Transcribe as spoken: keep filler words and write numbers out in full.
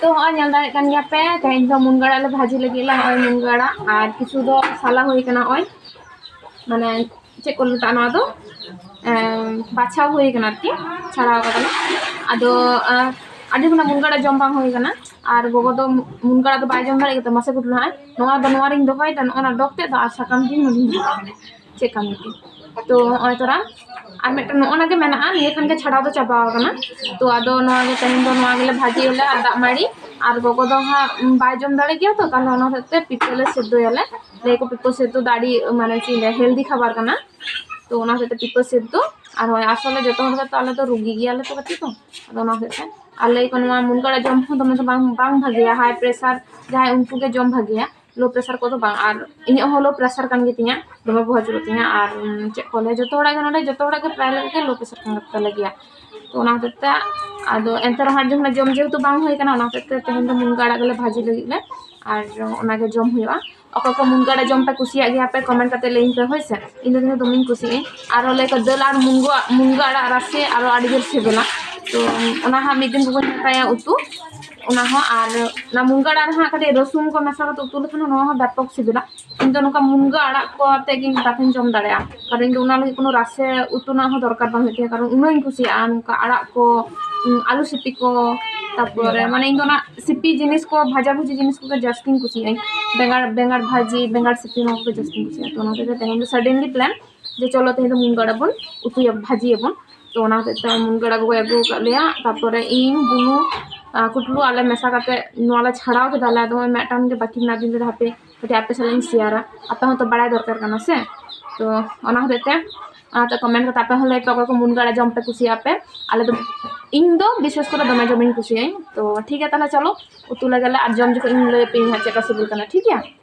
ᱛᱚ ᱦᱚᱸᱜᱼᱚᱭ ᱧᱮᱞ ᱫᱟᱲᱮᱭᱟᱜ ᱠᱟᱱ ᱜᱮᱭᱟ ᱯᱮ, ᱛᱮᱦᱮᱧ ᱫᱚ ᱢᱩᱱᱜᱟᱹ ᱟᱲᱟᱜ ᱞᱮ ᱵᱷᱟᱹᱡᱤ ᱞᱟᱹᱜᱤᱫ ᱞᱮ᱾ ᱦᱚᱸᱜᱼᱚᱭ ᱢᱩᱱᱜᱟᱹ ᱟᱲᱟᱜ ᱟᱨ ᱠᱤᱪᱷᱩ ᱫᱚ ᱥᱟᱞᱟ ᱦᱩᱭ ᱠᱟᱱᱟ, ᱱᱚᱜᱼᱚᱭ ᱢᱟᱱᱮ ᱪᱮᱫ ᱠᱚ ᱢᱮᱛᱟᱜᱼᱟ ᱱᱚᱣᱟ ᱫᱚ, ᱮᱢ, ᱵᱟᱪᱷᱟᱣ ᱦᱩᱭ ᱠᱟᱱᱟ ᱟᱨᱠᱤ, ᱪᱷᱟᱲᱟᱣ ᱠᱟᱫᱟᱞᱮ᱾ ᱟᱫᱚ ᱟᱸ, ᱟᱹᱰᱤ ᱠᱷᱚᱱᱟᱜ ᱢᱩᱱᱜᱟᱹ ᱟᱲᱟᱜ ᱡᱚᱢ ᱵᱟᱝ ᱦᱩᱭ ᱠᱟᱱᱟ, ᱟᱨ ᱜᱚᱜᱚ ᱫᱚ ᱢᱩᱱᱜᱟᱹ ᱟᱲᱟᱜ ᱫᱚ ᱵᱟᱭ ᱡᱚᱢ ᱫᱟᱲᱮᱭᱟᱜ ᱜᱮᱛᱚ᱾ ᱢᱟᱥᱮ ᱠᱩᱴᱞᱩ ᱦᱟᱸᱜ, ᱱᱚᱣᱟ ᱫᱚ ᱱᱚᱣᱟ ᱨᱤᱧ ᱫᱚᱦᱚᱭᱮᱫᱟ, ᱱᱚᱜᱼᱚ ᱱᱟ ᱰᱚᱜᱽ ᱛᱮᱫ ᱫᱚ ᱟᱨ ᱥᱟᱠᱟᱢ ᱫᱚᱧ ᱱᱚᱰᱮᱧ ᱫᱚᱦᱚ ᱠᱟᱫᱟ᱾ ᱪᱮᱫ ᱠᱟᱹᱢᱤ ᱜᱮ᱾ ᱛᱚ ᱦᱚᱸᱜᱼᱚᱭ ᱛᱚᱨᱟ ᱟᱨ ᱢᱤᱫᱴᱮᱱ ᱱᱚᱜᱼᱚ ᱱᱟ ᱜᱮ ᱢᱮᱱᱟᱜᱼᱟ, ᱱᱤᱭᱟᱹ ᱠᱷᱟᱱ ᱜᱮ ᱪᱷᱟᱲᱟᱣ ᱫᱚ ᱪᱟᱵᱟ ᱟᱠᱟᱱᱟ᱾ ᱛᱚ ᱟᱫᱚ ᱱᱚᱣᱟ ᱜᱮ ᱛᱮᱦᱮᱧ ᱫᱚ ᱱᱚᱣᱟ ᱜᱮᱞᱮ ᱵᱷᱟᱹᱡᱤᱭᱟᱞᱮ ᱟᱨ ᱫᱟᱜ ᱢᱟᱹᱲᱤ᱾ ᱟᱨ ᱜᱚᱜᱚ ᱫᱚ ᱦᱟᱸᱜ ᱵᱟᱭ ᱡᱚᱢ ᱫᱟᱲᱮ ᱜᱮᱭᱟ ᱛᱚ, ᱛᱟᱦᱞᱮ ᱚᱱᱟ ᱦᱚᱛᱮᱡ ᱛᱮ ᱯᱤᱯᱟᱹ ᱞᱮ ᱥᱮᱫᱽᱫᱚᱭᱟᱞᱮ᱾ ᱞᱟᱹᱭ ᱟᱠᱚ ᱯᱤᱯᱟᱹ ᱥᱮᱫᱽᱫᱚ ᱫᱚ ᱟᱹᱰᱤ ᱢᱟᱱᱮ ᱪᱮᱫ ᱤᱧ ᱞᱟᱹᱭᱟ, ᱦᱮᱞᱫᱤ ᱠᱷᱟᱵᱟᱨ ᱠᱟᱱᱟ᱾ ᱛᱚ ᱚᱱᱟ ᱦᱚᱛᱮᱡ ᱛᱮ ᱯᱤᱯᱟᱹ ᱥᱮᱫᱽᱫᱚ᱾ ᱟᱨ ᱦᱳᱭ ᱟᱥᱚᱞᱮ ᱡᱚᱛᱚ ᱦᱚᱲ ᱜᱮᱛᱚ ᱟᱞᱮ ᱫᱚ ᱨᱩᱜᱤ ᱜᱮᱭᱟᱞᱮ ᱛᱚ ᱠᱟᱹᱴᱤᱡ ᱛᱚ, ᱟᱫᱚ ᱚᱱᱟ ᱦᱚᱛᱮᱡ ᱛᱮ᱾ ᱟᱨ ᱞᱟᱹᱭ ᱟᱠᱚ ᱱᱚᱣᱟ ᱢᱩᱱᱜᱟᱹ ᱟᱲᱟᱜ ᱡᱚᱢ ᱦᱚᱸ ᱫᱚᱢᱮ ᱫᱚ ᱵᱟᱝ, ᱵᱟᱝ ᱵᱷᱟᱜᱮᱭᱟ, ᱦᱟᱭ ᱯᱨᱮᱥᱟᱨ ᱡᱟᱦᱟᱸᱭ ᱩᱱᱠᱩ ᱜᱮ ᱡᱚᱢ ᱵᱷᱟᱜᱮᱭᱟ᱾ ᱞᱳ ᱯᱨᱮᱥᱟᱨ ᱠᱚᱫᱚ ᱵᱟᱝ, ᱟᱨ ᱤᱧᱟᱹᱜ ᱦᱚᱸ ᱞᱳ ᱯᱨᱮᱥᱟᱨ ᱠᱟᱱ ᱜᱮᱛᱤᱧᱟ, ᱫᱚᱢᱮ ᱵᱚᱦᱚᱜ ᱦᱟᱹᱥᱩᱨᱚᱜ ᱛᱤᱧᱟ᱾ ᱟᱨ ᱩᱢ, ᱪᱮᱫ ᱠᱚ ᱞᱟᱹᱭᱟ, ᱡᱚᱛᱚ ᱦᱚᱲᱟᱜ ᱜᱮ ᱱᱚᱰᱮ, ᱡᱚᱛᱚ ᱦᱚᱲᱟᱜ ᱜᱮ ᱯᱨᱟᱭ ᱞᱮᱠᱟ ᱜᱮ ᱞᱳ ᱯᱨᱮᱥᱟᱨ ᱠᱟᱱ ᱛᱟᱞᱮ ᱜᱮᱭᱟ᱾ ᱛᱚ ᱚᱱᱟ ᱦᱚᱛᱮᱡ ᱛᱮ ᱟᱫᱚ ᱮᱱᱛᱮ ᱨᱮᱦᱚᱸ ᱟᱹᱰᱤ ᱦᱚᱲ ᱡᱚᱢ ᱡᱮᱦᱮᱛᱩ ᱵᱟᱝ ᱦᱩᱭ ᱠᱟᱱᱟ, ᱚᱱᱟ ᱦᱚᱛᱮᱡ ᱛᱮ ᱛᱮᱦᱮᱧ ᱫᱚ ᱢᱩᱱᱜᱟᱹ ᱟᱲᱟᱜ ᱜᱮᱞᱮ ᱵᱷᱟᱹᱡᱤ ᱞᱟᱹᱜᱤᱫ ᱞᱮ, ᱟᱨ ᱚᱱᱟᱜᱮ ᱡᱚᱢ ᱦᱩᱭᱩᱜᱼᱟ᱾ ᱚᱠᱚᱭ ᱠᱚ ᱢᱩᱱᱜᱟᱹ ᱟᱲᱟᱜ ᱡᱚᱢ ᱯᱮ ᱠᱩᱥᱤᱭᱟᱜ ᱜᱮᱭᱟ ᱯᱮ, ᱠᱚᱢᱮᱱᱴ ᱠᱟᱛᱮ ᱞᱟᱹᱭᱟᱹᱧ ᱯᱮ, ᱦᱳᱭ ᱥᱮ᱾ ᱤᱧ ᱫᱚ ᱠᱤᱱᱛᱩ ᱫᱚᱢᱮᱧ ᱠᱩᱥᱤᱭᱟᱜᱼᱟᱹᱧ᱾ ᱟᱨᱦᱚᱸ ᱞᱟᱹᱭ ᱠᱚ ᱫᱟᱹᱞ ᱟᱨ ᱢᱩᱱᱜᱟᱹ, ᱢᱩᱱᱜᱟᱹ ᱟᱲᱟᱜ ᱨᱟᱥᱮ ᱟᱨᱚ ᱟᱹᱰᱤ ᱡᱳᱨ ᱥᱤᱵᱤᱞᱟ᱾ ᱛᱚ ᱚᱱᱟ ᱦᱟᱸᱜ ᱢᱤᱫ ᱫᱤᱱ ᱜᱚᱜᱚᱧ ᱢᱮᱛᱟᱭᱟ ᱩᱛᱩ, ᱚᱱᱟ ᱦᱚᱸ᱾ ᱟᱨ ᱚᱱᱟ ᱢᱩᱱᱜᱟᱹ ᱟᱲᱟᱜ ᱨᱮᱦᱚᱸ ᱠᱟᱹᱴᱤᱡ ᱨᱟᱹᱥᱩᱱ ᱠᱚ ᱢᱮᱥᱟ ᱠᱟᱛᱮ ᱩᱛᱩ ᱞᱮᱠᱷᱟᱱ ᱱᱚᱣᱟ ᱦᱚᱸ ᱵᱮᱯᱚᱠ ᱥᱤᱵᱤᱞᱟ᱾ ᱤᱧ ᱫᱚ ᱱᱚᱝᱠᱟ ᱢᱩᱱᱜᱟᱹ ᱟᱲᱟᱜ ᱠᱚ ᱟᱛᱮ ᱜᱤᱧ ᱫᱟᱠᱟᱧ ᱡᱚᱢ ᱫᱟᱲᱮᱭᱟᱜᱼᱟ, ᱠᱟᱨᱚᱱ ᱤᱧ ᱫᱚ ᱚᱱᱟ ᱞᱟᱹᱜᱤᱫ ᱠᱳᱱᱳ ᱨᱟᱥᱮ ᱩᱛᱩ ᱨᱮᱱᱟᱜ ᱦᱚᱸ ᱫᱚᱨᱠᱟᱨ ᱵᱟᱝ ᱦᱩᱭᱩᱜ ᱛᱤᱧᱟᱹ, ᱠᱟᱨᱚᱱ ᱩᱱᱟᱹᱜ ᱤᱧ ᱠᱩᱥᱤᱭᱟᱜᱼᱟ ᱱᱚᱝᱠᱟ ᱟᱲᱟᱜ ᱠᱚ, ᱩᱸ, ᱟᱹᱞᱩ ᱥᱤᱯᱤ ᱠᱚ᱾ ᱛᱟᱨᱯᱚᱨᱮ ᱢᱟᱱᱮ ᱤᱧ ᱫᱚ ᱚᱱᱟ ᱥᱤᱯᱤ ᱡᱤᱱᱤᱥ ᱠᱚ, ᱵᱷᱟᱡᱟ ᱵᱷᱩᱡᱤ ᱡᱤᱱᱤᱥ ᱠᱚᱜᱮ ᱡᱟᱹᱥᱛᱤᱧ ᱠᱩᱥᱤᱭᱟᱜᱼᱟ᱾ ᱵᱮᱸᱜᱟᱲ, ᱵᱮᱸᱜᱟᱲ ᱵᱷᱟᱹᱡᱤ, ᱵᱮᱸᱜᱟᱲ ᱥᱤᱯᱤ, ᱱᱚᱣᱟ ᱠᱚᱜᱮ ᱡᱟᱹᱥᱛᱤᱧ ᱠᱩᱥᱤᱭᱟᱜᱼᱟ᱾ ᱛᱚ ᱚᱱᱟ ᱦᱚᱛᱮᱡ ᱛᱮ ᱛᱮᱦᱮᱧ ᱫᱚ suddenly plan ᱡᱮ ᱪᱚᱞᱚ ᱛᱮᱦᱮᱧ ᱫᱚ ᱢᱩᱱᱜᱟᱹ ᱟᱲᱟᱜ ᱵᱚᱱ ᱩᱛᱩᱭᱟ, ᱵᱷᱟᱹᱡᱤᱭᱟᱵᱚᱱ᱾ ᱛᱚ ᱚᱱᱟ ᱦᱚᱛᱮᱡ ᱛᱮ ᱢᱩᱱᱜᱟᱹ ᱟᱲᱟᱜ ᱜᱚᱜᱚᱭ ᱟᱹᱜᱩ ᱟᱠᱟᱫ ᱞᱮᱭᱟ᱾ ᱛᱟᱨᱯᱚᱨᱮ ᱤᱧ, ᱵᱩᱱᱩ, ᱟᱨ ᱠᱩᱴᱞᱩ, ᱟᱞᱮ ᱢᱮᱥᱟ ᱠᱟᱛᱮ ᱱᱚᱣᱟ ᱞᱮ ᱪᱷᱟᱲᱟᱣ ᱠᱮᱫᱟ ᱞᱮ᱾ ᱟᱫᱚ ᱱᱚᱜᱼᱚᱭ ᱢᱤᱫᱴᱟᱝ ᱜᱮ ᱵᱟᱹᱠᱤ ᱢᱮᱱᱟᱜᱼᱟ, ᱫᱤᱱ ᱨᱮ ᱦᱟᱯᱮ ᱠᱟᱹᱴᱤᱡ ᱟᱯᱮ ᱥᱟᱞᱟᱜ ᱤᱧ ᱥᱮᱭᱟᱨᱟ, ᱟᱯᱮ ᱦᱚᱸᱛᱚ ᱵᱟᱲᱟᱭ ᱫᱚᱨᱠᱟᱨ ᱠᱟᱱᱟ ᱥᱮ᱾ ᱛᱚ ᱚᱱᱟ ᱦᱚᱛᱮᱡ ᱛᱮ ᱚᱱᱟᱛᱮ ᱠᱚᱢᱮᱱᱴ ᱠᱟᱛᱮ ᱟᱯᱮ ᱦᱚᱸ ᱞᱟᱹᱭ ᱯᱮ ᱚᱠᱚᱭ ᱠᱚ ᱢᱩᱱᱜᱟᱹ ᱟᱲᱟᱜ ᱡᱚᱢ ᱯᱮ ᱠᱩᱥᱤᱭᱟᱜᱼᱟ ᱯᱮ᱾ ᱟᱞᱮ ᱫᱚ, ᱤᱧ ᱫᱚ ᱵᱤᱥᱮᱥ ᱠᱚᱨᱮ ᱫᱚᱢᱮ ᱡᱚᱢᱤᱧ ᱠᱩᱥᱤᱭᱟᱜᱼᱟᱹᱧ᱾ ᱛᱚ ᱴᱷᱤᱠ ᱜᱮᱭᱟ, ᱛᱟᱦᱞᱮ ᱪᱚᱞᱚ ᱩᱛᱩ ᱞᱮᱜᱮ ᱞᱮ, ᱟᱨ ᱡᱚᱢ ᱡᱚᱠᱷᱚᱡ ᱤᱧ ᱞᱟᱹᱭ ᱟᱯᱮᱭᱟᱹᱧ ᱦᱟᱸᱜ ᱪᱮᱫ ᱞᱮᱠᱟ ᱥᱤᱵᱤᱞ ᱠᱟᱱᱟ, ᱴᱷᱤᱠ ᱜᱮᱭᱟ?